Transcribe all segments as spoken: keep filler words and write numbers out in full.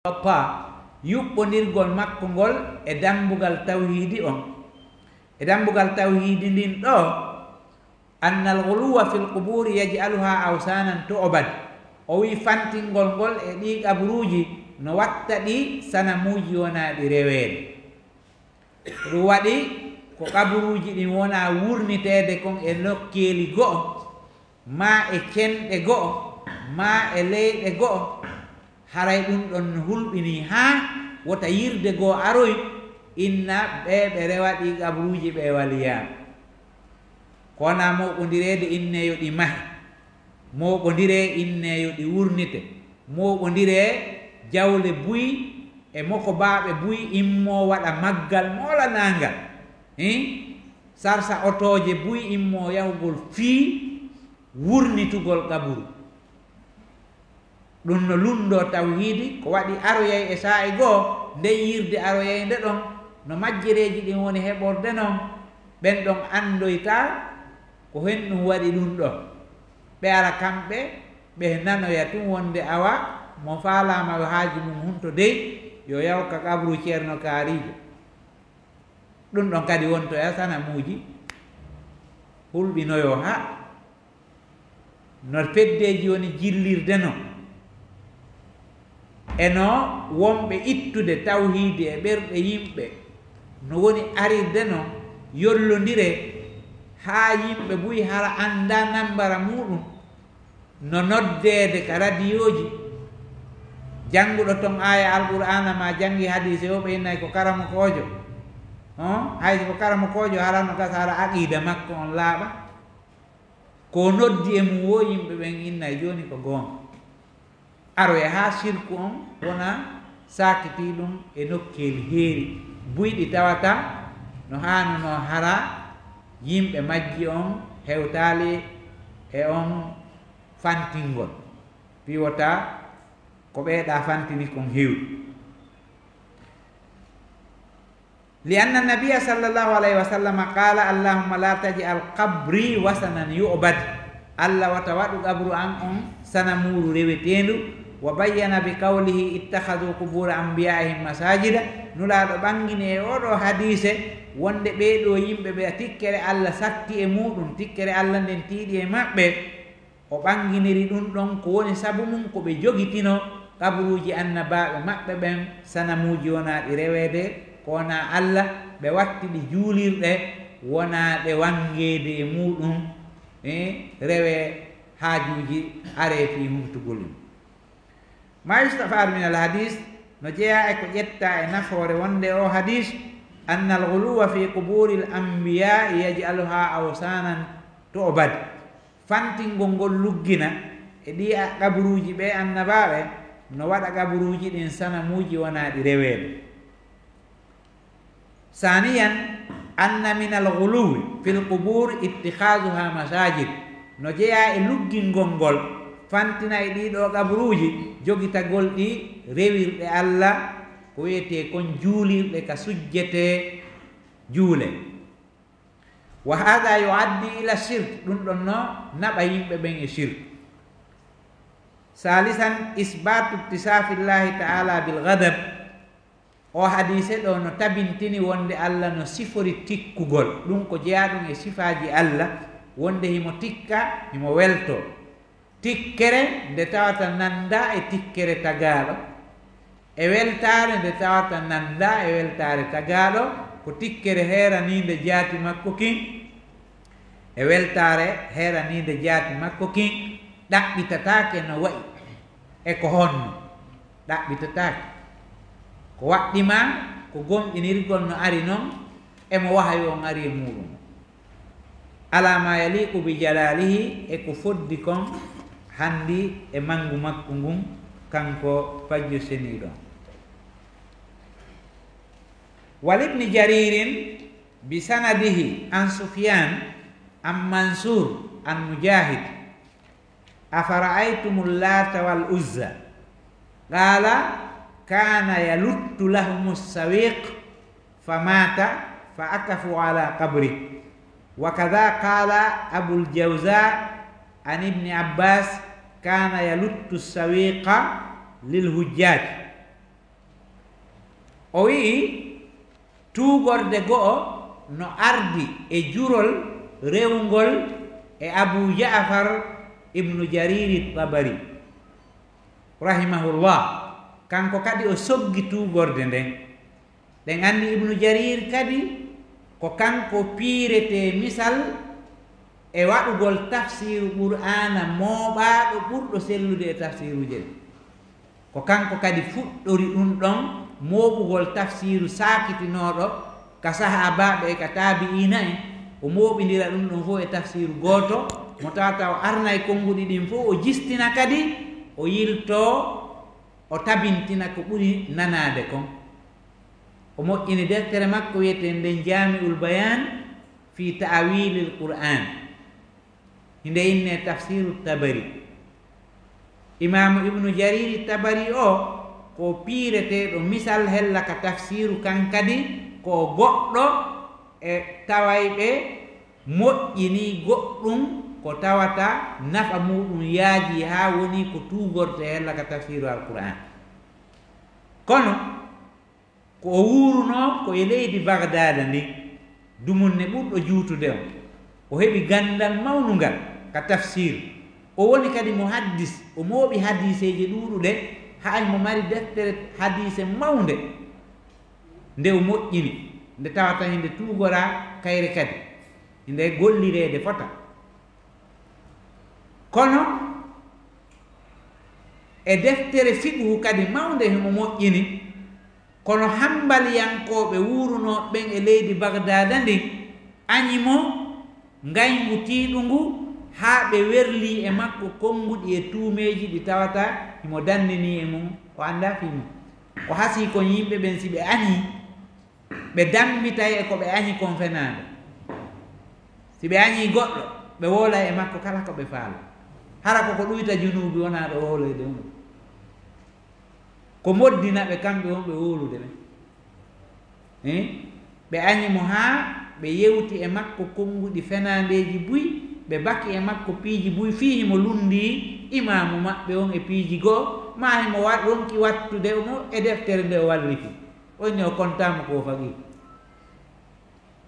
Watta yuɓɓondirgol makko ngol e dammbugal tawhiidi on. E dammbugal tawhiidi ndin ɗoo, annal ghuluwa fil quburi yaj'aluha awsanan tu'bad. O wi'i fantingol ngol e ɗii qaburuuji no watta ɗi sanamuuji wonaaɗi reweede. Ko ɗum waɗi ko qaburuuji ɗin wona wurniteede kon e nokkeeli go'o, maa e cenɗe go'o, maa e leyɗe go'o. Haray ɗum ɗon no hulɓinii haa wota yirde goo aroy, inna ɓee ɓe rewa ɗii qaburuuji ɓee waliyaa. Ko wona mooɓondireede inne yo ɗi mahe, mooɓondiree inne yo ɗi wurnite, mooɓondiree jawle buy e mokobaaɓe buy immoo waɗa maggal moolanaangal. Hin? Sarsa otooje buy immoo yahugol fii wurnitugol qaburu. Ɗum no lunndoo tawhiidi, ko waɗi aroyay e saa'i goo, nden yirde aroyay nde ɗon, no majjereeji ɗin woni heɓorde non, ɓen ɗon anndoytaa ko hen ɗum waɗi ɗum ɗon. Ɓe ara kamɓe, ɓe nanoya tun wonde awa mo faalaama yo haaju mum hunto dey, yo yaw ka qabru Ceerno Kaariijo. Ɗum ɗon kadi wontoya sanamuuji, hulɓinoyoo haa no feddeeji woni jillirde non, e no wonɓe ittude tawhiidi e ɓerɗe yimɓe no woni arirde non, yollondire haa yimɓe buy hara anndaa nammbara muuɗum, no noddeede ka radiyooji. Jannguɗo ton aaya Alqur'aana maa janngi hadiise o ɓe innay ko karamokoojo. Hon? Hay so ko karamokoojo, hara no gasa hara aqiida makko on laaɓa. Ko noddi e mum woo yimɓe ɓen innay jooni ko goonga. Aroya haa sirku on wona saakitii ɗum e nokkeeli heeri buyɗi tawata no haanunoo hara yimɓe majji on hewtaali e on fantingol. Fii wota ko ɓeeɗa fantini kon heewi. Li anna nabiya sallallahu alayhi wa sallam qaala, "Allahumma la taj'al qabri wasanan yu'bad." Allah wata waɗu qabru an on sanamuuru reweteendu. Wa bayyana bi qawlihi, "Ittakhadhu qubura anbiya'ihim masajida." Nulaaɗo ɓangini e oo ɗoo hadiise wonde ɓee ɗoo yimɓe ɓe tikkere Allah satti e muuɗum, tikkere Allah nden tiiɗi e maɓɓe. O ɓanginiri ɗum ɗon ko woni sabu mum ko ɓe jogitino qaburuuji annabaaɓe maɓɓe ɓen sanamuuji wonaa ɗi reweede, ko wonaa Alla, ɓe watti ɗi juulirɗe wonaa ɗe wanngeede e muuɗum, e rewee haajuuji aree fii huntugol ɗum. Ma yustafadu min al hadis, no jeyaa e ko ƴettaa e nafoore wonde oo hadis, anna al guluwa fi quburi al anbiya yaj'aluha awsanan tu'bad. Fantingol ngol luggina e ɗii a-, qaburuuji ɓee annabaaɓe, no waɗa qaburuuji ɗin sanamuuji wonaa ɗi reweede. Saaniyan, anna min al guluwi fil qubur ittikhaazuha masajid. No jeyaa e luggingol ngol, fantina e ɗii ɗoo qaburuuji, jogitagol ɗi rewirɗe Alla, ko wi'etee kon juulirɗe ka sujjetee juule. Wa haadha yu'addi ila shirk, ɗum ɗon no naɓa yimɓe ɓen e shirk. Saalisan, isbaatu ittisaafillahi ta'ala bil ghadab. O hadiise ɗoo no tabintini wonde Alla no sifori tikkugol, ɗum ko jeyaa ɗum e sifaaji Alla, wonde himo tikka, himo weltoo. Tikkere nde tawata nanndaa e tikkere tagaaɗo, e weltaare nde tawata nanndaa e weltaare tagaaɗo, ko tikkere heeraniinde jaati makko kin, e weltaare heeraniinde jaati makko kin, ɗaɓɓitataake no wa'i e ko honno, ɗaɓɓitataake. Ko waɗɗi maa, ko gomɗinirgol no ari non, e mo wahayu on ari e muuɗum. Ala ma yaliqu bi jalalihi, e ko foddi kon hanndi e manngu makko ngun, kanko Fajjo Seniiɗo on. Wal ibni Jaririn bi sanadihi an Sufyan an Mansur an Mujahid. أفرأيتم اللات والعزى؟ قال: كان يلت لهم السويق فمات فعكفوا على قبره. وكذا قال أبو الجوزاء عن ابن عباس: كان يلت السويق للحجاج. O wi'i, tuugorde go'o no ardi e jurol rewngol e Abu Ja'far Ibnu Jariri Tabari, rahimahullah. Kanko kadi o soggi tuugorde nden. Ɗen anndi Ibnu Jarir kadi ko kanko piiretee misal e waɗugol tafsiiru Qur'aana mooɓaaɗo ɓurɗo sellude e tafsiiruuje ɗen. Ko kanko kadi fuɗɗori ɗun ɗon mooɓugol tafsiiru saakitinooɗo ka sahaabaaɓe e ka taabi'iina en, o mooɓindira ɗun ɗon fow e tafsiiru gooto, mo tawata o arnay konnguɗi ɗin fow, o jistina kadi, o yiltoo, o tabintina ko ɓuri nanaade kon. O moƴƴini deftere makko wi'eteende nden Jaami'ul Bayaan fi Ta'wiilil Qur'aan. Hinde innee Tafsiiru Tabari. Imaamu Ibnu Jariri Tabari o, ko piireteeɗo misal hella ka tafsiiru kan kadi, ko o goɗɗo e tawayɓe moƴƴini goɗɗun ko tawata nafa muɗum yaajii haa woni ko tuugortee hella ka tafsiiru Alqur'aan. Kono, ko o wuurunoo ko e leydi Bagdaada ndin, dumunne ɓurɗo juutude on. O heɓi ganndal mawnungal ka tafsiir. O woni kadi muhaddis, o mooɓi hadiiseeje ɗuuɗuɗe, haa himo mari deftere hadiise mawnde nde o moƴƴini, nde tawata hinde tuugoraa kayre kadi, hinde gollireede fota. Kono e deftere fiqhu kadi mawnde himo moƴƴini, kono Hanbaliyankooɓe wuurunooɓe ɓen e leydi Bagdaada ndin añi mo, ngayngu tiiɗungu, haa ɓe werlii e makko konnguɗi e tuumeeji ɗi tawata himo danndinii e mun, o anndaa fii mun. O hasii kon yimɓe ɓen, si ɓe añii, ɓe dammitay e ko ɓe añi kon fenaande. Si ɓe añii goɗɗo, ɓe wowlay e makko kala ko ɓe faalaa. Hara ko ko ɗuyta junuubi wonaa ɓe wowloyde mo. Ko moddina ɓe kamɓe wonɓe wowlude ɓen. Eh? Ɓe añi mo haa ɓe yewti e makko konnguɗi fenaandeeji buy, ɓe baki e makko piiji buy fii himo lunndii imaamu maɓɓe on e piiji goo, maa himo wa-, ronki wattude mo e deftere nde o wallifii. On ne o kontaama ko o faqiiru.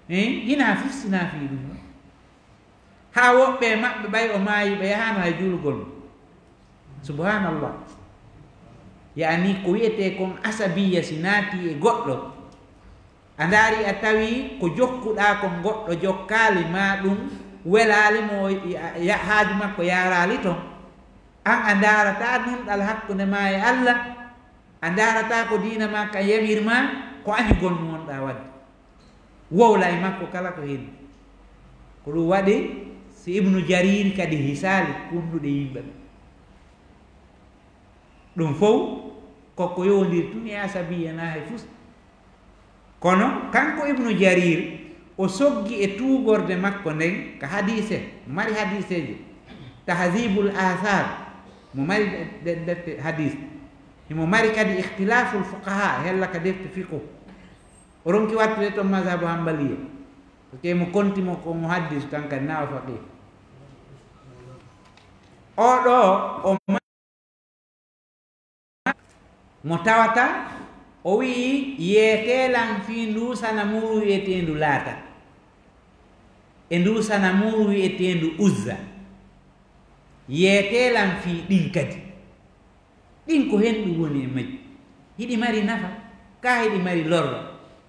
Eh? Hinaa fof sinaa fii ɗum ɗon. Haa woɓɓe e maɓɓe ɓay o maayi, ɓe yahaano hay juulugol mo. Subhanallah. Yaani ko wi'etee kon asabiya si naatii e goɗɗo, a ndaari a tawi ko jokkuɗaa kon goɗɗo jokkaali maa ɗum welaali mo, ya-, ya-, haaju makko yaaraali ton. An a ndaarataa nunɗal hakkunde maa e Allah, a ndaarataa ko diina maa kan yamir maa, ko añugol mo wonɗaa waɗde. Wowla e makko kala ko heni. Ko ɗum waɗi si Ibnu Jariir kadi hisaali kunduɗe yimɓe ɓe. Ɗum fow ko ko yowondiri tun e asabiya na hay fus. Kono kanko Ibnu Jariir, o soggi e tuugorde makko nden ka hadiise, mo mari hadiiseeje, Tahzibul Athar, mo mari de-, de-, defte hadiis. Himo mari kadi Ikhtilaful Fuqaha, hella ka defte fiqhu. O ronki wattude ton mazhabu Hanbaliya. Ko ke mo konti mo ko muhaddis, kan kadi na o faqih. O ɗo, o ma-, mo tawata, o wi'i, "Yeetee lan fii ndu sanamuuru wi'eteendu Laata, e ndu sanamuuru wi'eteendu Uzza. Yeetee lan fii ɗin kadi." Ɗin ko hen ɗum woni e majji. Hiɗi mari nafa, kaa hiɗi mari lorra.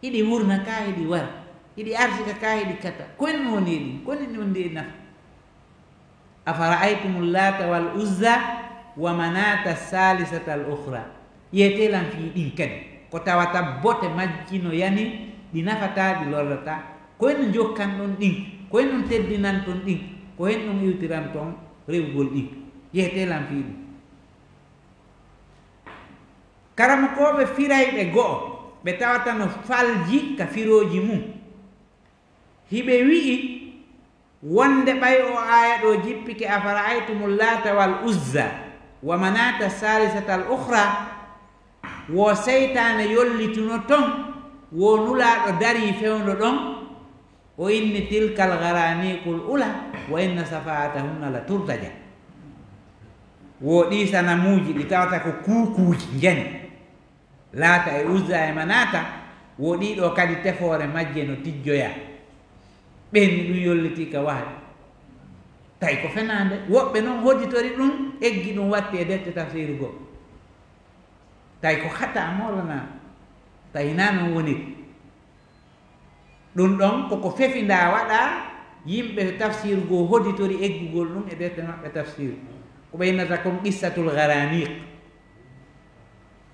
Hiɗi wurna, kaa hiɗi wara. Hiɗi arsika, kaa hiɗi kata. Ko en woni e ɗin? Ko en woni e nafa? "Afara'aytumu Laata wal Uzza wa Manata Salisata al Ukhra." Yeetee lan fii ɗin kadi. Ko tawata bote majji no yani, ɗi nafataa, ɗi lorrataa. Ko en jokkan ɗon ɗin? Ko en ɗum teddinan ton ɗin? Ko en ɗum iwtiran ton rewugol ɗin? Yeetee lan fii ɗum. Karamokooɓe firayɓe go'o, ɓe tawata no falji ka firooji mum. Hiɓe wi'i wonde ɓay o aaya ɗo jippike, "Afara'aytumu Laata wal Uzza wa Manata Salisata al Ukhra," wo seytaane yollituno ton, wo Nulaaɗo darii fewndo ɗon, o inni, "Tilkal gharaniqul ula, wa inna safa'atahunna la turtaja." Wo ɗi sanamuuji ɗi tawata ko kuukuuji njani. Laata e Uzza e Manaata, wo ɗiɗo kadi tefoore majje no tijjoya. Ɓen ni ɗum yollitii ka wahayi. Tawi ko fenaande. Woɓɓe noon hoditori ɗum, eggi ɗum watti e defte tafsiiru goo. Tawi ko hata moolana. Tawi hinaa noon woniri. Ɗum ɗon koko fefindaa waɗaa, yimɓe tafsiiru goo hoditori eggugol ɗum e defte maɓɓe tafsiiru. Ko ɓe innata kon qissatul gharaniq.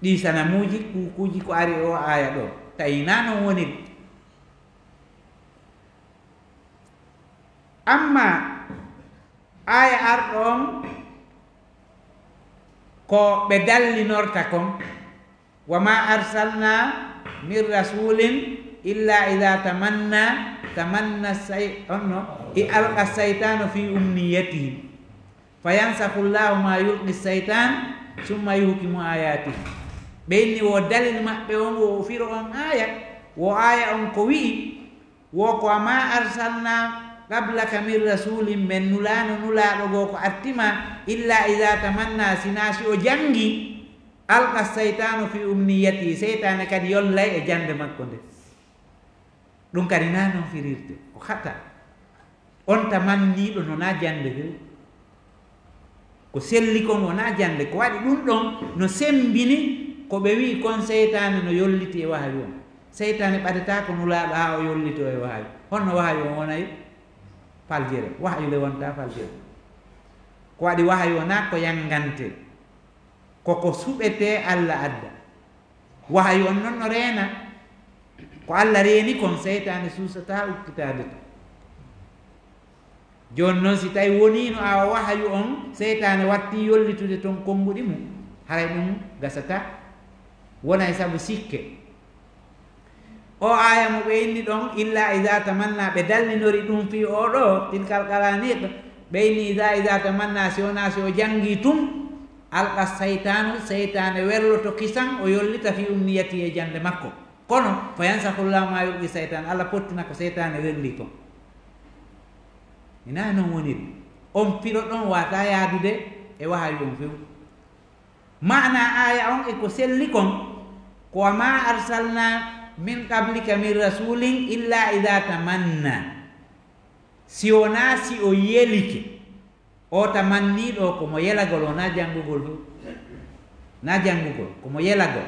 Ɗii sanamuuji, kuukuuji ko ari e oo aaya ɗoo. Tawi hinaa noon woniri. Amma aaya arɗo on, ko ɓe dallinorta kon, "Wa ma arsalna min rasulin illa idha tamanna, tamanna say-," on no, "i alqa saytanu fi umniyatihi, fa yansakhu Allahu ma yulqi saytan, summa yuhkimu ayatihi." Ɓe inni wo dalil maɓɓe on, wo firo on aaya, wo aaya on ko wi'i, wo ko, "Wa ma arsalna qablaka min rasulin", men nulaano nulaaɗo goo ko artima, "illa idha tamanna", sinaa si o jangi, "alqa saytanu fi umniyati", seytaane kadi yollay e jannde makko nde. Ɗum kadi naa noon firirte, ko hata. On tamanniiɗo no naa jannde few. Ko selli kon wonaa jannde, ko waɗi ɗum ɗon no semmbini ko ɓe wi'i kon seytaane no yolliti e wahayu on. Seytaane ɓadetaako nulaaɗo haa o yollitoo e wahayu. Honno wahayu on wonay faljere? Wahayu le wontaa faljere. Ko waɗi wahayu wonaa ko yanngante. Ko ko suɓetee Alla adda. Wahayu on non no reena. Ko Alla reeni kon, seytaane suusataa ukkitaade ton. Jooni non, si tawi woniino awa wahayu on, seytaane watti yollitude ton konnguɗi mum, haray ɗum gasataa. Wonay sabu sikke. O aaya mo ɓe inni ɗon, "Illa iza tamanna", ɓe dallinori ɗum fii oo ɗoo, tilkal qaraniq, ɓe inni, "Iza, iza tamanna", si wonaa si o janngii tun, "alqa saytanu", seytaane welloto kisan, o yollita fii umniyati e jannde makko. Kono, "fa yansakhu Allahu ma yulqi saytan", Alla pottina ko seytaane welli kon. Hinaa non woniri. On firo ɗon waawataa yaadude e wahayu on few. Maana aaya on e ko selli kon, ko, "Wa ma arsalna min qablika min rasulin illa iza tamanna." Si wonaa si o yelike, o tamanniiɗo ko mo yelagol, wonaa janngugol fof. Naa janngugol, ko mo yelagol.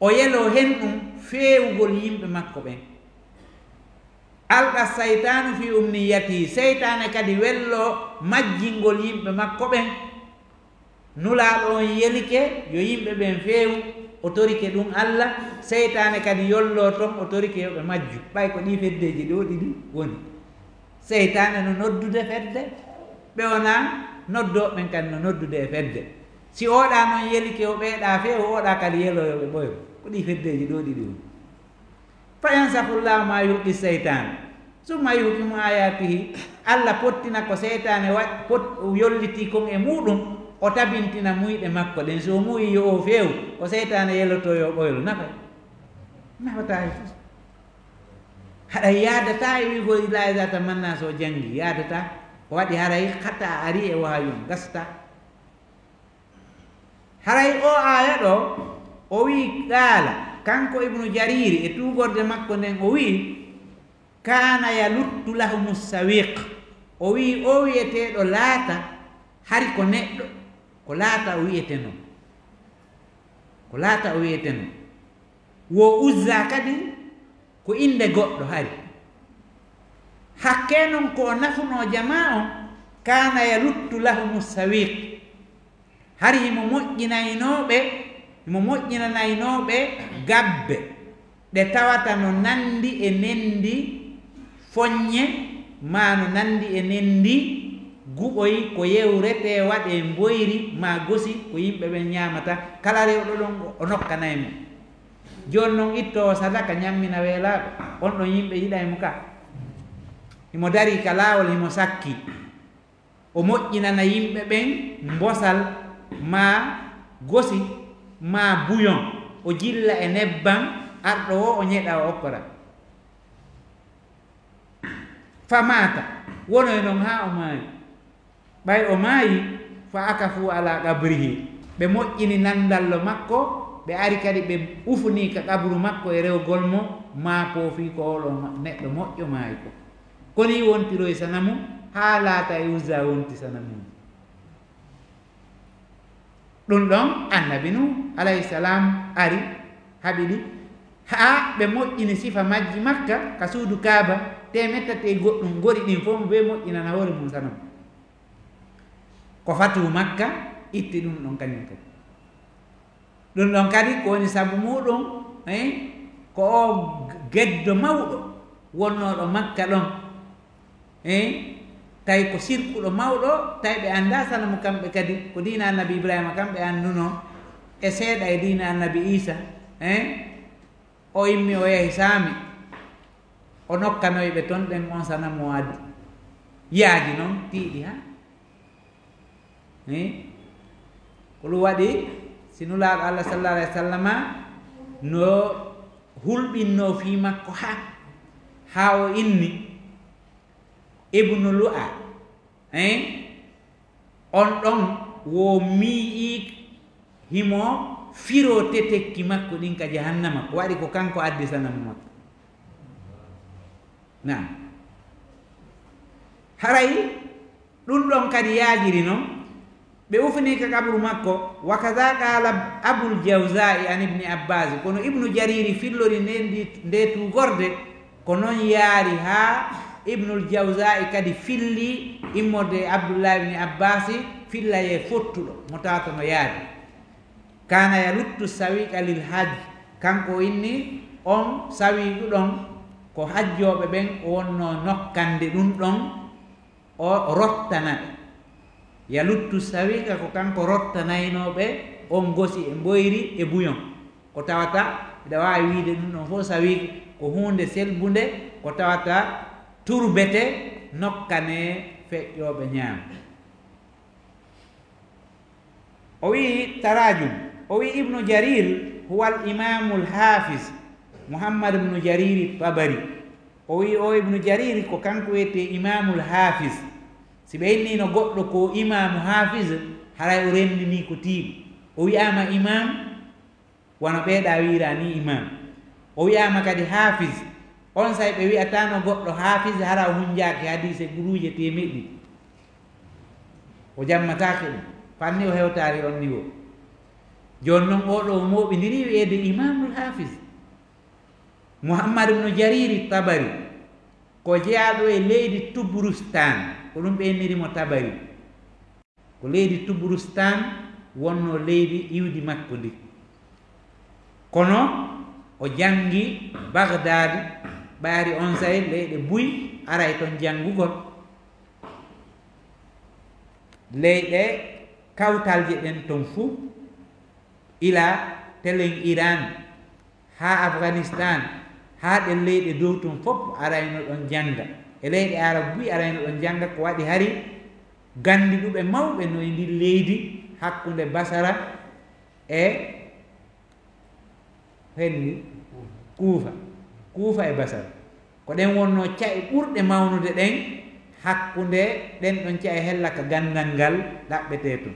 O yeloo hen ɗum feewugol yimɓe makko ɓen. "Alqa saytanu fi umniyati", seytaane kadi welloo majjingol yimɓe makko ɓen. Nulaaɗo on yelike yo yimɓe ɓen feewu, o torike ɗum Alla, seytaane kadi yolloo ton, o torike yo ɓe majju. Ɓay ko ɗii feddeeji ɗoo ɗiɗi woni. Seytaane no noddude fedde, ɓe wonaa noddooɓe ɓen kadi no noddude e fedde. Si ooɗaa non yelike, o ɓeeɗaa feewu, ooɗaa kadi yeloo yo ɓe ɓoyo. Ko ɗii feddeeji ɗoo ɗiɗi woni. "Fa yansakhu Allahu ma yulqi saytan." "Summa yuhkimu ayatihi." Alla pottina ko seytaane wa-, pot-, yollitii kon e muuɗum, o tabintina muyɗe makko ɗen. Si o muuyii yo o feewu, ko seytaane yelotoo yo ɓoylo. Nafa? Nafataa e fof. Haɗa yaadataa e wi'ugol "illa iza tamanna", so o janngi, yaadataa. Ko waɗi haray hata ari e wahayu on, gasataa. Haray o aaya ɗoo, o wi'i, qaala, kanko Ibnu Jariiri e tuugorde makko nden, o wi'i, "Kaana yaluttu lahumu sawiq." O wi'i, o wi'eteeɗo Laata, hari ko neɗɗo, ko Laata o wi'etenoo. Ko Laata o wi'etenoo. Wo Uzza kadi, ko innde goɗɗo hari. Hakkee non ko o nafunoo jamaa on, "kaana yaluttu lahumu sawiq." Hari himo moƴƴinaynoo ɓe, himo moƴƴinanaynoo ɓe gabbe ɗe tawata no nanndi e nenndi foññe, maa no nanndi e nenndi guɓoy ko yewretee waɗee mboyri maa gosi ko yimɓe ɓen ñaamata. Kala rewɗo ɗon o nokkanay mo. Jooni non ittoowo sadaka ñammina weelaaɓe, on ɗon yimɓe yiɗay mo ka. Himo darii ka laawol, himo sakkii. O moƴƴinana yimɓe ɓen mbosal maa gosi maa buyon, o jilla e nebban, arɗo o, o ñeɗa, o okkora. Fa maata, wonoy non haa o maayi. Ɓay o maayi, fa akafu ala qabrihi, ɓe moƴƴini nanndallo makko Ɓe ari kadi ɓe ufuni ka qabru makko e rewgol mo, maa poofi ko oɗo ma-, neɗɗo moƴƴo maayi ko. Ko nii wontiroy sanamu, haa laata e Uzza wonti sanamu. Ɗum ɗon Annabi Nuh alayhi salam ari, haɓidi, haa ɓe moƴƴini sifa majji Makka, ka suudu Kaaba, teemettati e goɗɗum, gori ɗin fof ɓe moƴƴinana hoore mum sanamu. Ko fatu Makka itti ɗum ɗon kañum kadi. Ɗum ɗon kadi ko woni sabu muɗum, eh, ko o geddo mawɗo wonnooɗo Makka ɗon, eh, tawi ko sirkuɗo mawɗo, tawi ɓe anndaa sanamu kamɓe kadi, ko diina Annabi Ibrahima kam ɓe anndunoo, e seeɗa e diina Annabi Iisa, eh, o immi o yahi Saami, o nokkanoyi ɓe ton ɗen on sanamu o addi. Yaaji non, tiiɗi ha. Eh? Ko ɗum waɗi, si Nulaaɗo Allah sallallahu alaihi wasallama no hulɓinnoo fii makko ha, ha o inni Ibnu Lu'a, eh? On ɗon wo mii'i himo firoo tetekki makko ɗin ka jahannama, ko waɗi ko kanko addi sanamu makko. Naam. Haray ɗum ɗon kadi yaajiri non, ɓe ufini ka qabru makko. Wa kaza qala Abul Jawza'i an Ibni Abbas, kono Ibnu Jariri fillori nde, ndi, nde tuugorde, ko non yaari haa Ibnul Jawza'i kadi filli immorde e Abdullah Ibni Abbas, fillaye fottuɗo mo tawata no yaadi. Kana yaluttu sawiqa lil hajj, kanko o inni on sawiqu ɗon ko hajjooɓe ɓen o wonno nokkande ɗum ɗon, o rottana ɓe. Yaluttu sawiqa ko kanko rottanaynoo ɓe on gosi e mboyri e buyon. Ko tawata, hiɗa waawi wiide ɗum ɗon fof sawiq ko huunde selbunde, ko tawata turbete nokkane feƴƴooɓe ñaama. O wi'i tarajum, o wi'i Ibnu Jarir huwa al imamu al hafiz Muhammad ibnu Jariri Tabari. O wi'i o Ibnu Jariri ko kanko wiyetee imamu al hafiz. Si ɓe innino goɗɗo ko imamu hafiz, haray o renndini ko tiiɗi. O wi'aama imam, wano ɓeeɗa wi'ira ni imam. O wi'aama kadi hafiz. On say ɓe wi'atano goɗɗo hafiz hara o hunjaaki hadiise guruuje teemeɗɗi. O jammataake ɗum. Fanni o hewtaari on niwo. Jooni non oo ɗoo o mooɓindiri wi'eede Imamul Hafiz Muhammad ibnu Jariri Tabari, ko jeyaaɗo e leydi Tuburustan, ko ɗum ɓe inniri mo Tabari. Ko leydi Tuburustan wonnoo leydi iwdi makko ndi. Kono o janngi Bagdaad, ɓaari on say leyɗe buy aray ton janngugol. Leyɗe kawtalje ɗen ton fuu, ila telen Iran, haa Afghanistan, haa ɗen leyɗe dow tun fof arayno ɗon jannga. E leyɗe Arab buy arayno ɗon jannga, ko waɗi hari ganndiɗuɓe mawɓe no e ndin leydi hakkunde Basara e henni Kuufa, Kuufa e Basara. Ko ɗen wonnoo ca'e ɓurɗe mawnude ɗen hakkunde ɗen ɗon ca'e hella ka ganndal ngal ɗaɓɓetee tun.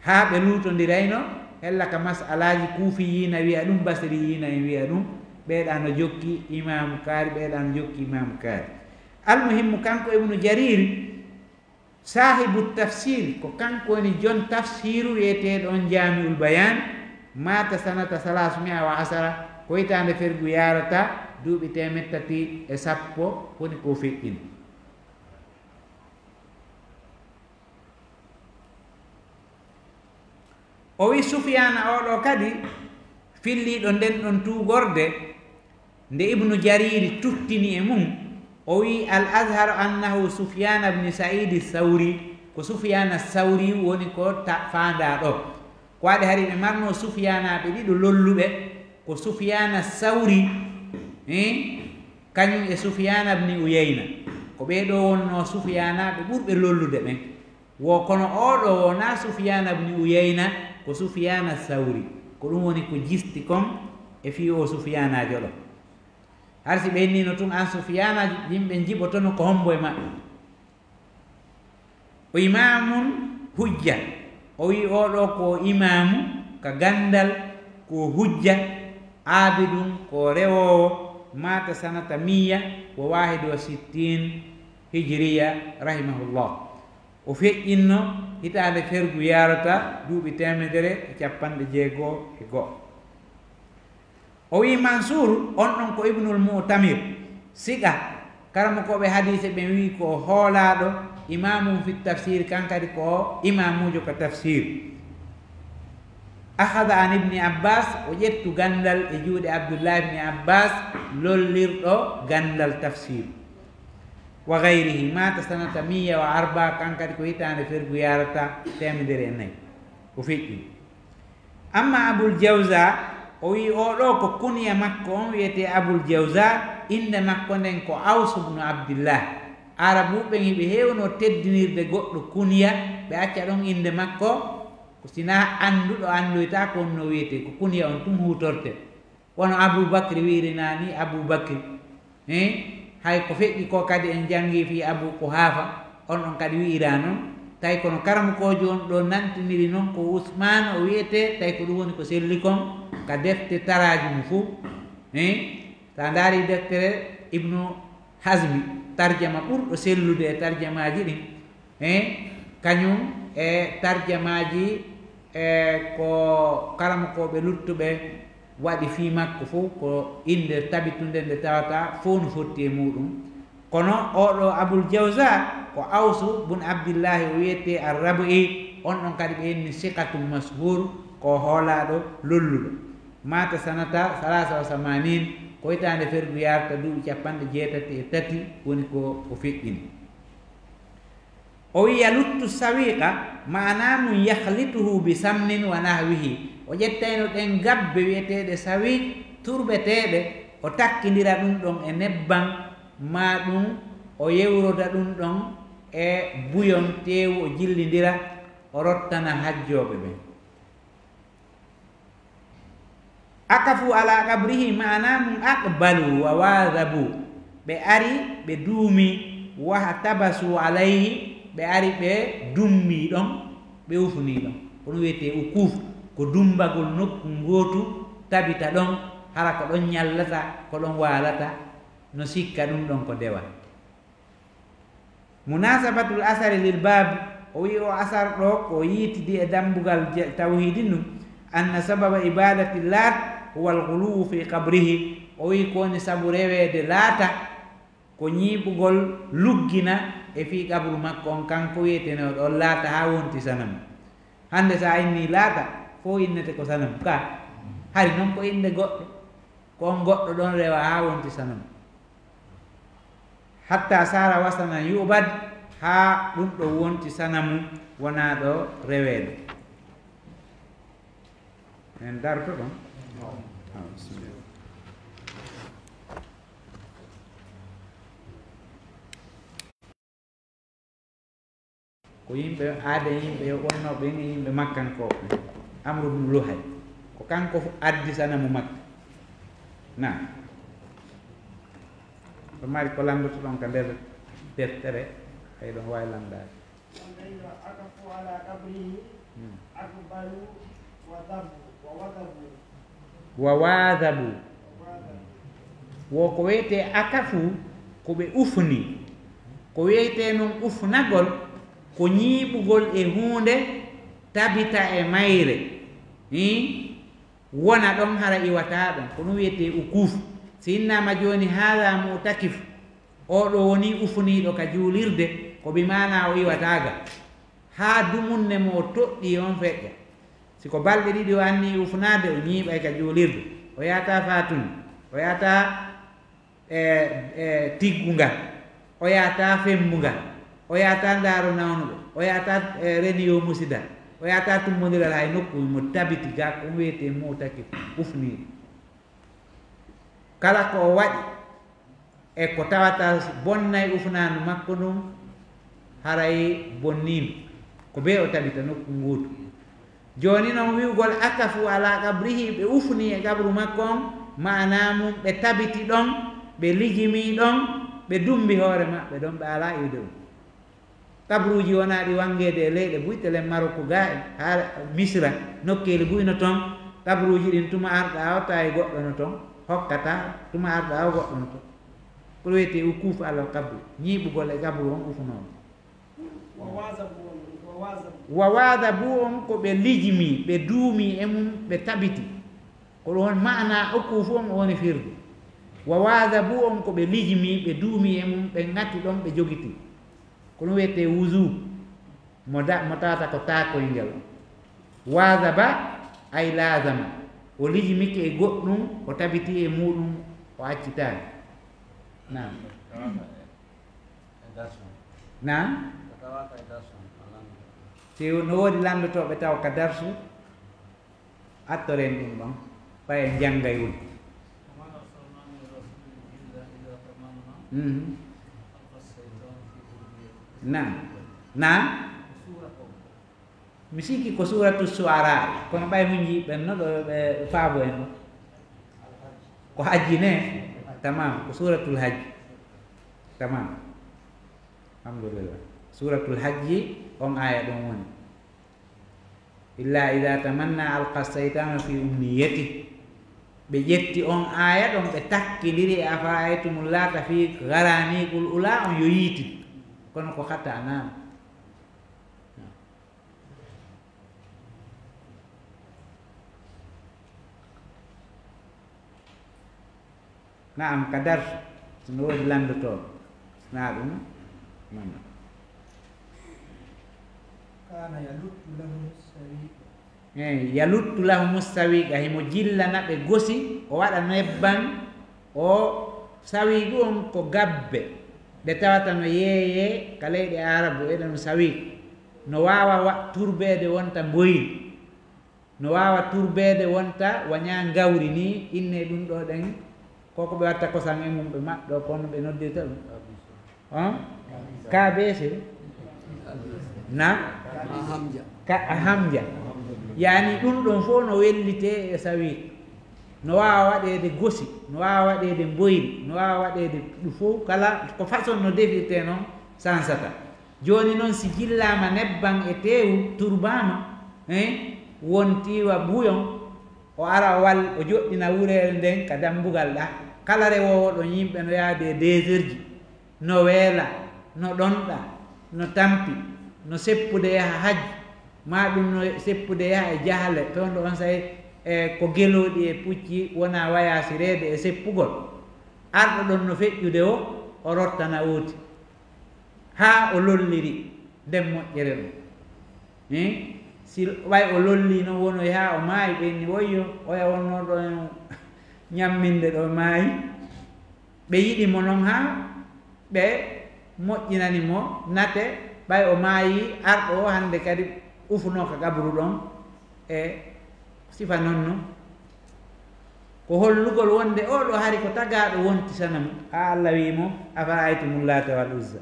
Haa ɓe luutondirayno hella ka masalaaji, kuufiyiina wi'a ɗum, basriyiina en wi'a ɗum, ɓeeɗa no jokki imaamu kaari, ɓeeɗa no jokki imaamu kaari. Almuhimmu, kanko Ibnu Jarir, saahibu tafsir, ko kanko woni jon tafsiru wi'eteeɗo on Jaami'ul Bayaan, maata sanata salaasumi'a wa asara, ko hitaande fergu yaarata duuɓi teemeɗɗe tati e sappo woni ko feƴƴini. O wi Sufyaana oo ɗoo kadi filliiɗo nden ɗon tuugorde, nde Ibnu Jariri tuttini e mum, o wi, "Al azharu annahu Sufyaana bni Sa'iidi Sawri." Ko Sufyaana Sawri woni ko ta-, faandaa ɗoo. Ko waɗi hari ɓe marnoo Sufyaanaaɓe ɗiɗo lolluɓe, ko Sufyaana Sawri, eh, kañum e Sufyaana bni Uyayna. Ko ɓee ɗoo wonnoo Sufyaanaaɓe ɓurɓe lollude ɓen. Wo kono oo ɗoo wonaa Sufyaana bni Uyayna, ko Sufyaana Sawri. Ko ɗum woni ko jisti kon e fii oo Sufyaanaajo ɗoo. Har si ɓe innino tun an Sufyaana, yimɓe njiɓotono ko hombo e maɓɓe. O imaamun hujja. O wi'i oo ɗoo ko imaamu, ka ganndal, ko hujja, aabidun, ko rewoowo, maata sanata miya wa waahid wa sittin hijriya, rahimahullah. O feƴƴinno hitaande fergu yaarata duuɓi teemedere e capanɗe jeego e go'o. O wi'i Mansuur, on ɗon ko Ibnul Mu'tamir, siqa, karamokooɓe hadiise ɓen wi'i ko o hoolaaɗo, imaamun fi tafsiir, kan kadi ko imaamuujo ka tafsiir. Akhada an Ibni Abbaas, o ƴettu ganndal e juuɗe Abdullahi Ibni Abbaas, lollirɗo ganndal tafsiir. Wa gayrihi, maata sanata miya wa arba, kan kadi ko hitaande fergu yaarata teemedere e nayi. O feƴƴi. Amma Abul Jawza, o wi'i oo ɗoo ko kuniya makko on wi'etee Abul Jawza, innde makko nden ko Aws ibnu Abdillah. Arabuuɓe ɓen hiɓe heewnoo teddinirde goɗɗo kuniya, ɓe acca ɗon innde makko, ko sinaa annduɗo anndoytaa ko honno wi'etee, ko kuniya on tun huutortee. Wano Abuu Bakri wi'iri naa ni Abuu Bakri. Hein? Hay ko feƴƴi ko kadi en janngi fii Abuu Kuhaafa, on ɗon kadi wi'iraa non. Tawi kono karamokoojo on ɗoo nantiniri non ko Usmaan o wi'etee, tawi ko ɗum woni ko selli kon ka defte taraaji mu fow. Hein? Sa ndaari deftere Ibnu Hazmi, tarjama ɓurɗo sellude e tarjamaaji ɗin, hein, kañum e tarjamaaji, e ko karamokooɓe luttuɓe waɗi fii makko fow, ko innde tabitunde nde tawata fow no fotti e muuɗum. Kono oo ɗoo Abul Jawza ko Awsu bun Abdillahi o wi'etee Ar-Rabu'i, on ɗon kadi ɓe inni siqatun mashhur, ko hoolaaɗo lolluɗo. Maata sanata salaasa wa samaaniin, ko hitaande fergu yaarta duuɓi capanɗe jeetati e tati woni ko o feƴƴini. O wi'i yaluttu sawiqa, maanaa mun yakhlituhu bi samnin wa nahwihi. O ƴettayno ɗen gabbe wi'eteeɗe sawiq, turɓeteeɗe, o takkindira ɗum ɗon e nebban, maa ɗum o yewroda ɗum ɗon e buyon teewu, o jillindira, o rottana hajjooɓe ɓen. Akafu ala qabrihi, maanaa mun aqbalu wa waadabu. Ɓe ari, ɓe duumi, wahtabasu alayhi, ɓe ari, ɓe dumbii ɗon, ɓe ufunii ɗon. Ko ɗum wiyetee ukuuf, ko dumbagol nokku ngootu, tabita ɗon, hara ko ɗon ñallata, ko ɗon waalata, no sikka ɗum ɗon ko dewal. Munasabatul asari lil baab, o wi'i o asar ɗoo ko yiitidi e dambugal je-, tawhiidi ndun, anna sababa ibadati Laat huwa al-ghuluwu fi qabrihi, o wi'i ko woni sabu reweede Laata, ko ñiiɓugol luggina e fii qabru makko on, kanko wi'etenooɗo on Laata haa wonti sanamu. Hannde sa inni Laata, fow innete ko sanamu ka, hari non ko innde goɗɗo, ko on goɗɗo ɗon rewa haa wonti sanamu. Hatta sara wasanan yu'bad, haa ɗum ɗo wonti sanamu wonaaɗo reweede. En darto ɗon. Ko yimɓe, aade yimɓe wonnooɓe e yimɓe Makkankooɓe, Amru bnu Luhay, ko kanko addi sanamu Makka. Na. Ɗo mari ko lanndoto ɗon ka nder deftere, hay ɗon waawi lanndaade. Hmm. Wa waadabu. Wo ko wiyetee akafu, ko ɓe ufni. Ko wiyetee non ufnagol, ko ñiiɓugol e huunde, tabita e mayre. Hii? Wona ɗon, hara iwataa ɗon. Ko ɗum wiyetee ukuuf. Si innaama jooni, haada mu'takif, oo ɗoo wonii ufniiɗo ka juulirde, ko bi maanaa o iwataa ga. Haa dumunne mo o toɗɗii on feƴƴa. Si ko balɗe ɗiɗi o anniyii ufnaade, o ñiiɓay ka juulirde. O yahataa faatun, o yahataa, e, e, tiggungal, o yahataa femmbungal, o yahataa ndaaro nawnuɗo, o yahataa, e, reniyo musida, o yahataa tummbondiral hay nokku, mo tabiti ga ko wiyetee mu'takif, ufniiɗo. Kala ko o waɗi, e ko tawata bonnay ufnaandu makko ndun, haray bonniima. Ko bee o tabita nokku nguutu. Jooni non, wi'ugol akafu ala qabrihi, ɓe ufni e qabru makko on, maanaa mun ɓe tabiti ɗon, ɓe lijimii ɗon, ɓe dumbi hoore maɓɓe ɗon, ɓe alaa iwde ɗum. Qabruuji wonaa ɗi wanngeede e leyɗe buy, telen Marokko gaa en, haa Misra, nokkeeli buy no toon. Qabruuji ɗin, tuma arɗa o, tawi goɗɗo no toon, hokkata, tuma arɗa o, goɗɗo no toon. Ko ɗum wiyetee wukuufu alal qabri, ñiiɓugol e qabru on ufunoowo. Wa wazabu on, wa wazabu. Wa wazabu on ko ɓe lijimi, ɓe duumi e mum, ɓe tabiti. Ko ɗum woni maana wukuufu on, o woni firde. Wa wazabu on ko ɓe lijimi, ɓe duumi e mum, ɓe ŋati ɗon, ɓe jogiti. Ko ɗum wiyetee wuzu. Mo da-, mo tawata ko taakoyngel. Wazaba ay lazama. O lijimike e goɗɗum, o tabiti e muuɗum, o accitaani. Naam. Naam? Si no woodi lanndotooɓe taw ka darsu, attoren ɗum ɗon, ɓay en janngay woni. Mhm. Naam. Naam? Mi sikki ko suuratu Su'ara, kono ɓay mun jiiɓen no ɗo ɓe faabo en ɗo. Ko hajji ne? Tamam, ko suuratul hajji. Tamam. Alhamdulillah. Suuratul hajji, on aaya ɗon woni. Illa idha tamanna alqa shaytanu fi umniyati. Ɓe ƴetti on aaya ɗon, ɓe takkindiri e afara'aytumul lata fi gharaniqul ula, on yo yiiti. Kono ko khata nan. Naam, ka darsu, so no woodi lanndotooɗo. Na ɗum, non. Kana yaluttu lahum sawiqa. Eey, yaluttu lahum sawiqa, himo jillana ɓe gosi, o waɗa nebban, o sawiqu on ko gabbe, ɗe tawata no yeeyee ka leyɗe Aarabu, eɗen sawiq. No waawa wa-, turbeede wonta mboyri. No waawa turbeede wonta wa ñaa ngawri nii, inne ɗum ɗo ɗen, ko ko ɓe watta kosan e mum, ɓe maɓɓe ɗo, kono ɓe noddirta ɗum. Hon? K B C? Na? Ka a hamja. Yaani ɗum ɗon fof no wellitee e sawiq. No waawa waɗeede gosi, no waawa waɗeede mboyri, no waawa waɗeede ɗum fof, kala ko façon no defirtee noon sansata. Jooni noon, si jillaama nebban e teewu, turbaama, hein, wontii wa buyon, o ara o wal-, o joɗɗina wureere nden ka dambugal ɗa. Kala rewoowo ɗon, yimɓe no yaade e deux heures ji, no weela, no ɗonɗa, no tampi, no seppude yaha hajji, maa ɗum no seppude yaha e jahaale, fewndo on say, e ko gelooɗi e pucci wona wayaasireede e seppugol. Arɗo ɗon no feƴƴude o, o rottana ooti. Haa o lolliri nden moƴƴere ɗum. Hein? Si ɓay o lollii noon wonoy haa o maayi, ɓe inni, "Woyyo, oya wonnoo ɗo ñamminde ɗo maayi." Ɓe yiɗi mo noon haa ɓe moƴƴinani mo nate, ɓay o maayi, arɗo o hannde kadi ufunoo ka qabru ɗon e sifa non no. Ko hollugol wonde oo ɗo hari ko tagaaɗo wonti sanamu. A Alla wi'i mo, "Afara'aytumul Laata wal Uzza."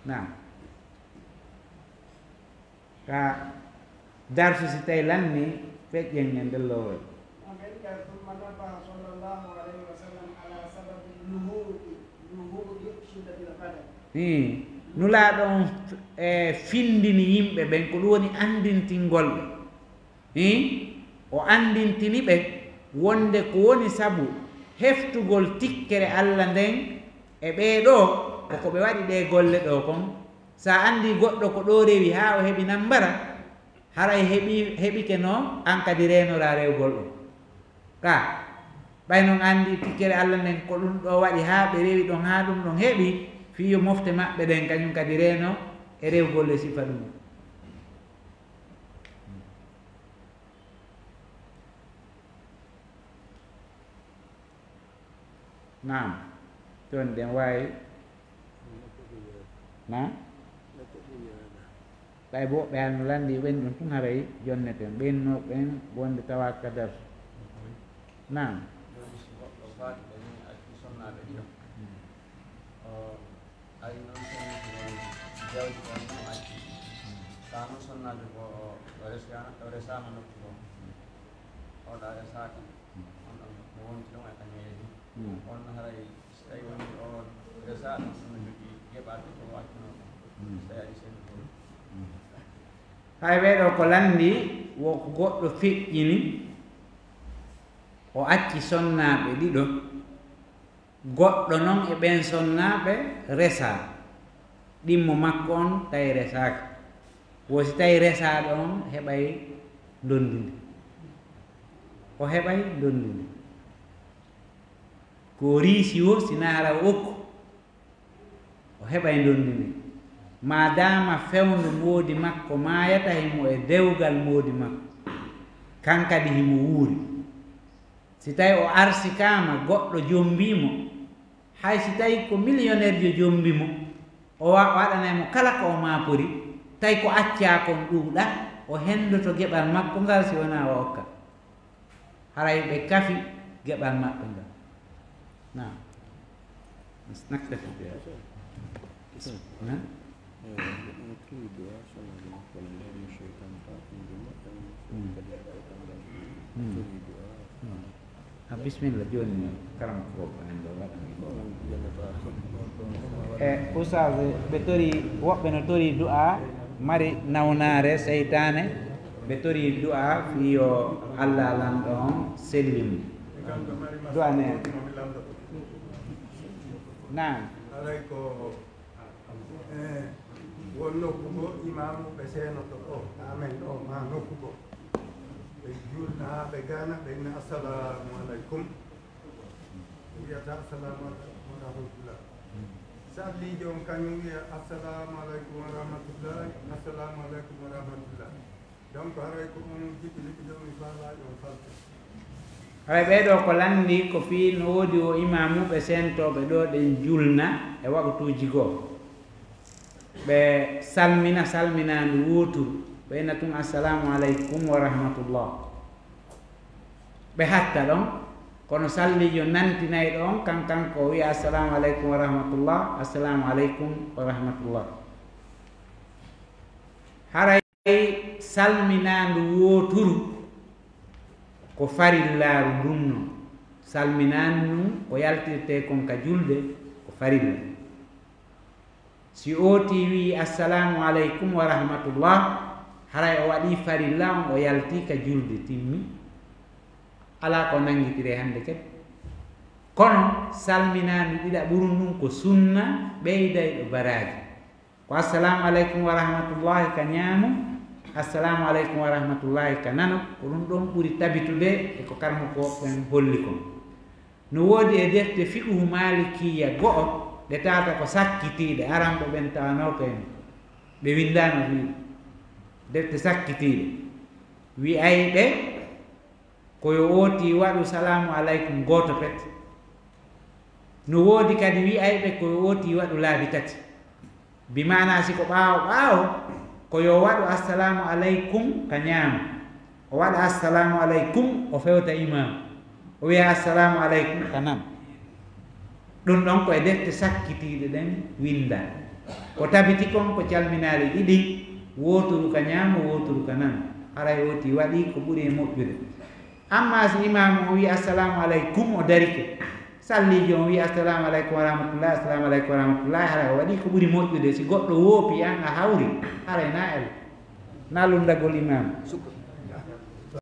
Naam. Ka darsu si tawi lanni, feƴƴen e ndellowol. Amen. Ka ثم نبه صلى الله عليه وسلم على سبب اللحوق، اللحوق شدة الغضب. Hii. Nulaaɗo on, e, findini yimɓe ɓen ko ɗum woni anndintingol ɓe. Hii. O anndintini ɓe wonde ko woni sabu heftugol tikkere Alla nden e ɓee ɗoo, ko ko ɓe waɗi ɗee golle ɗoo kon. Sa anndi goɗɗo ko ɗoo rewi haa o heɓi nambara, haray heɓi, heɓike no an kadi reenoraa rewgol ɗum. Ka, ɓay non anndi tikkere Alla nden ko ɗum ɗoo waɗi haa ɓe rewi ɗon, haa ɗum ɗon heɓi, fii yo mofte maɓɓe ɗen kañum kadi reeno e rewgol e sifa ɗum. Naam. Toon ɗen waawi. Naam. Ɓay bo ɓe ano lanndi ɓen ɗum tun haray jonneten. Ɓen no ɓen wonde tawa ka darsu. Naam. Jooni si goɗɗo faati ɓe ni acci sonnaaɓe ɗiɗo. O ari noon sonnaaɓe noon jawdi on no acci. Ka noon sonnaaɓe ko o resa-, o resaama nokku goo. O ɗa resaaka. On ɗon no wonti ɗon e kañum yeedi. Mm. On no haray si tawi woni o resaaɗo, no jogii geɓal ɗo o accuno ɗon. Hay ɓee ɗoo ko lanndi, wo ko goɗɗo feƴƴini, o acci sonnaaɓe ɗiɗo, goɗɗo noon e ɓeen sonnaaɓe resaa, ɗimmo makko on tawi resaaka. Wo si tawi resaaɗo on heɓay ndonndi ndi, o heɓay ndonndi ndi. Ko o riisi wo, si na hara o okku, o heɓay ndonndi ndi. Maadaama fewndo moodi makko maayata himo e dewgal moodi makko, kan kadi himo wuuri. Si tawi o arsikaama, goɗɗo jombii mo, hay si tawi ko millionnaire jo jombi mo, o wa-, waɗanay mo kala ko o maapori, tawi ko accaa kon ɗuuɗa, o henndoto geɓal makko ngal si wonaa o okka. Haray ɓe kafi geɓal maɓɓe ngal. Naam. Naktafi bi hada. Naam. Eh, ene towi du'a, sono ɗum, kono nden yo shaytan fatin ɗum, en fof kadi ko ɗum ɗum. Hmm. Towi du'a. Hmm. Ah, bismillah, jooni karamoko ko en ɗo waɗa. E, Oustaz, ɓe tori, woɓɓe no tori du'a, mari nawnaare, seytaane, ɓe tori du'a fii yo Allah lanɗo on sellin. Du'a ne. Naam. Haray ko, eh, won nokku goo imaamu ɓe seenoto ɗo, amen ɗo, maa nokku goo. Ɓe juulna haa ɓe gana, ɓe inna, "Assalaamu aleykum." Wiyata, "Assalaamu aleykum wa rahmatullah." Salliijo on kañum wiya, "Assalaamu aleykum wa rahmatullah, assalaamu aleykum wa rahmatullah." Donc, haray ko on jiɗi liɓi ɗo mi faalaaji on falte. Haray ɓee ɗoo ko lanndi ko fii no woodi o imaamu ɓe seentooɓe ɗo ɗen julna e waqtuuji goo. Ɓe salmina salminaandu wooturu, ɓe inna tun, "Assalaamu aleykum wa rahmatullah." Ɓe hatta ɗon, kono salliijo nantinayɗo on, kan, kanko o wi'a, "Assalaamu aleykum wa rahmatullah, assalaamu aleykum wa rahmatullah." Haray salminaandu wooturu ko farillaaru ndun non. Salminaandu ndun ko yaltirtee kon ka julde ko farilla. Si ootii wi'i, "Assalaamu aleykum wa rahmatullah," haray o waɗii farilla on, o yaltii ka julde, timmi. Alaa ko nanngitiree hannde kadi. Kono salminaandu ɗiɗaɓuru ndun ko sunna ɓeydayɗo baraaji. Ko "Assalaamu aleykum wa rahmatullahi" ka ñaamo, "Assalaamu aleykum wa rahmatullahi" ka nano, ko ɗun ɗon ɓuri tabitude e ko karamoko ɓen holli kon. No woodi e defte fiqhu Maalikiya go'o ɗe tawata ko sakkitiiɗe, aranɓe ɓen tawanoo ko en, ɓe winndaano fii defte sakkitiiɗe. Wi'ayɓe ko yo ootii waɗu "Salaamu aleykum" gooto pet. No woodi kadi wi'ayɓe ko yo ootii waɗu laabi tati. Bi maanaa, si ko ɓaawo ɓaawo, ko yo waɗu "Assalaamu aleykum" ka ñaamo, o waɗa "Assalaamu aleykum", o fewta imaamu, o wi'a "Assalaamu aleykum" ka nano. Ɗun ɗon ko e defte sakkitiiɗe ɗen winndaa. Ko tabiti kon ko calminaali ɗiɗi, wooturu ka ñaamo, wooturu ka nano. Haray ootii waɗii ko ɓuri e moƴƴude. Ammaa si imaamu on wi'i, "Assalaamu aleykum," o darike, salliijo on wi'i, "Assalaamu aleykum wa rahmatullahi, assalaamu aleykum wa rahmatullahi," haray o waɗii ko ɓuri moƴƴude. Si goɗɗo woopii, an a hawri, haray na el, na lunndagol imaamu. Sukka.